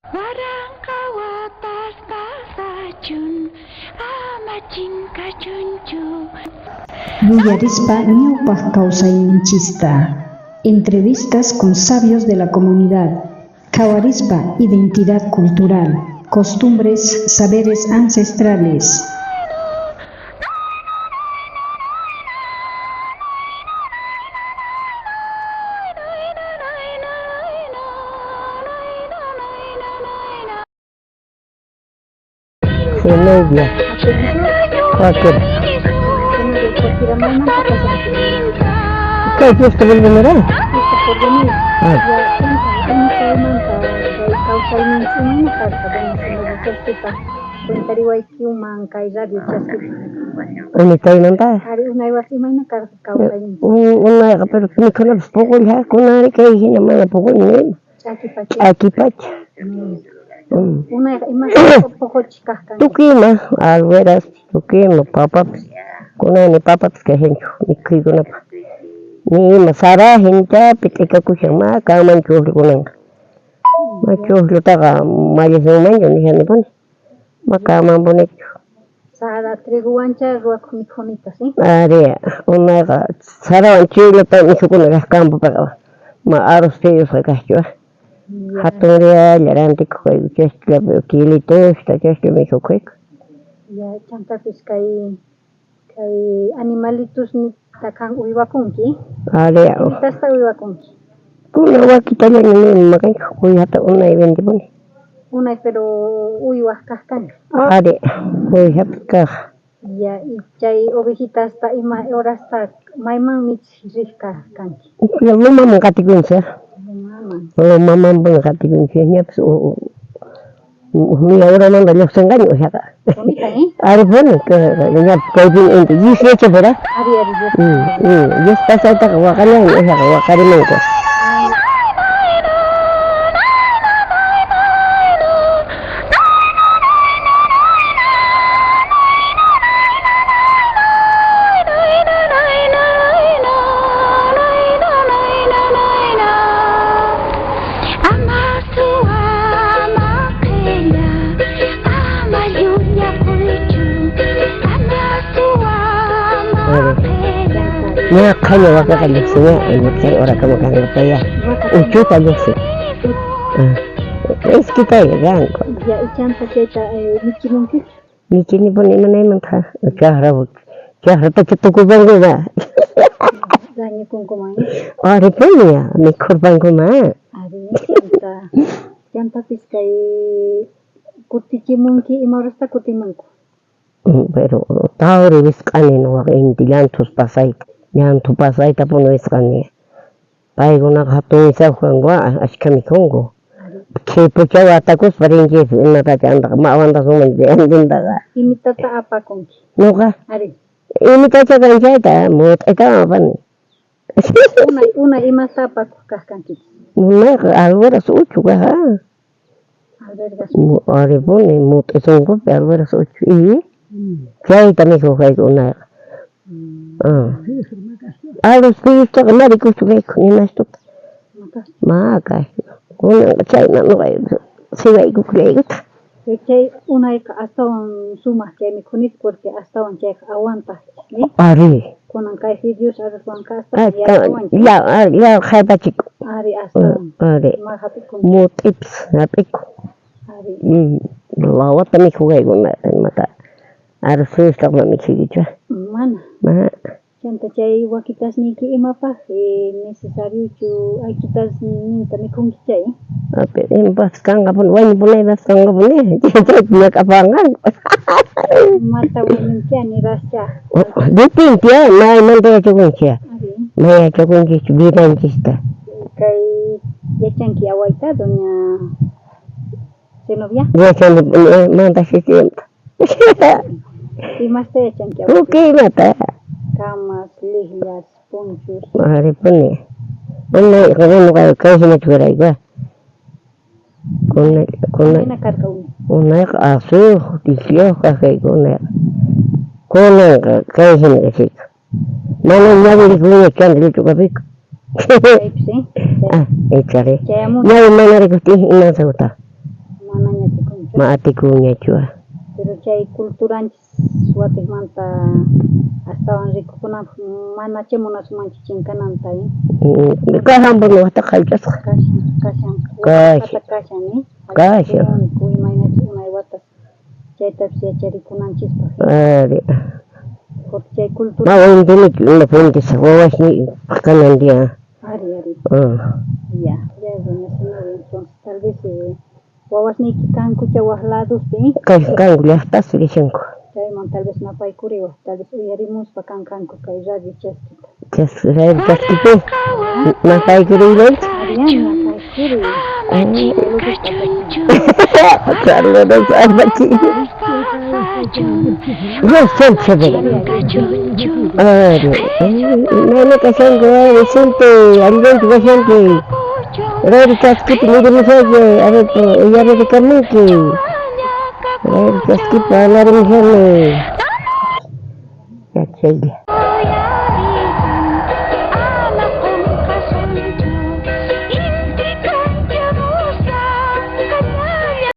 Waranqa watas pasachun, ama chinkachunchu. Yuyarispa ñawpaq kawsayninchista. Entrevistas con sabios de la comunidad. Qhawarispa identidad cultural, costumbres, saberes ancestrales. Zenobia. Cualquiera. Kay fiesta volverá. Ah. Unitaymanta. Unayqa pero mikhunapas puqulla, kunanri kay hina mana puquni nima. Ch'aki pacha. Unayqa ima puquchik kaq kanki? Tukuy ima, alveras, tukuy ima, papapas. Kunanri papapas kashanchu mikhuykunapaq. Ni ima sara hinchapi t'ikakushan, ma kanman chujllu kunanqa. Ma chujllutaqa mallasunmanchu nishanipuni. Ma kanmanpunichu. Sara trigowancha ruwakuq mikhunitas, eh? Ari, unayqa sarawan chillata mikhukuna kaq campopiqa ma arroz chillusqa kaqchu, ah. Hatun rialla rantikuq kayku chayllapi kilitusta chaylla mikhukuq kayku. Ya, chantapis kay kay animalitos nita qan uywakunki? Ari, Imitasta uywakunki? Kunan wakitallaña nima kanchu, uywata unay vendipuni. Unay pero uywaq kaq kanki? Ari, uywapis kaq. Ya, y chay ovejitasta ima horasta mayman michiq riq kaq kanki? Lumaman qatikunchik. Lumaman. Lumamanpuni qatikunchik, ñapis media horamanta lluqsinqaña uwijaqa. Bonita, eh? Aripuni, ñapis kaypin inti 18 ¿verdad? Ari, ari, Dios. Diez pasaytaqa waqallanmi uwijaqa waqarimunku. Ama suwa, ama qhella, ama llullakuychu. Ama suwa, ama qhella. Ña qhaña wakaqa lluqsiña, chay horakama kanqa ya. Uchuta lluqsin. Iskitaylla kanku. Ya, y chanta chayta michimunkichu? Michinipuni imanaymanta chaqra chaqratacha tukupankuman. Dañukunkuman, eh? Aripuni ya, mikhurpankuman. Ari, chanta chantapis kay kutichimunki, ima horasta kutimunku? Pero tawri wisq'ani nuqaqa inti llanthus pasayta, llanthu pasaytapuni wisq'ani. Paykunaqa hatun wisayuq kanku, ashkha mikhunku. Khipuchaw atakuspa rinchis imatacha antaqa ma aguantasunman chay antintaqa. Imitata apakunki? Nuqa? Ari. Imitacha kan chayta mut'itawan apani. Unay, unay imasta apakuq kaq kankichis? Unayqa alveras uchu kaq, ah. Albergas. Aripuni mut'i sunqupi alveras uchu y chayta mikhuq kayku unayqa. Arroz piyustaqa ma rikuqchu kayku imastuta. Ma kayku. Kunanqa chayman nuqayku siwaykukullaykutaj. Chay unayqa astawan sumaq chay mikhunita porque astawan chayqa aguantaq, eh? Ari. Kunan kay fideos arrozwanqa astawan yarqawanchik. Ya, ya qhapachiku. Ari astawan. Ari. Ma hap'ikun. Mut'ipis hap'ikun. Ari. Lawata mikhuq kayku imata arroz fiyustaqa ma mikhuykichu. Mana. Ma. Chanta chay wakitasniyki imapaq necesariochu aychitasninta mikhunki chay? Imapaqpis kanqapuni, wañupunaypaqpis kanqapuni, chaypi ñak'apanqanku. Mata wañunki anirascha. Depende, maymanta yachakunchik, Ari. ma yachakunchikchu vidanchista. Kay yachanki awayta, doña Zenobia? Yachani manta tiempo. Imasta yachanki awayta? Tukuy imata. Camas, liqllas, ponchos. Aripuni. Unayqa nuqa kay hinachu karayku. Kunay kunay. Imayna karqa unay? Unayqa asuyuq, liqllayuq kaq kayku unayqa. Kunanqa kay hina kashayku. Mana ñawi rikuyñachu chanta lluch'ukapiku. Chaypis, eh? Ah, ichari. Chayamun. Ñawi mana rikuptin imansawta. Ma atikunñachu. Pero chay culturanchis watejmanta astawan rikukunanpaj manachá munasunmanchu chinkananta, eh? Kashan wajtaqa jallch'asqa. Kashan, kashan. Kashan. Kashan, eh? Kashan. Imaynachus unay watas chaytapis yacharikunanchispaj. Ari. Porque chay cultura. Ma wintinichu ima fuentes wawasniy kanan día. Ari, ari. Ah. Ya, ya, doña Zenobia, entonces tal vez wawasniyki kankucha waj ladospi, eh? Kanku llajtaspi kashanku. Chayman tal vez napaykuriwaj, tal vez uyarimuspa kanqanku kay radio chaskita. Radio chaskipi napaykuriymanchik. Arián, napaykuriy. Saludos, Armachi. Yo siempre Ari, imayna kashanku, Vicente, allinchu kashanki. Radio chaskipi nirimushayki, a ver, uyarikamunki. Radio chaskipi hablarmushani. Ya chaylla.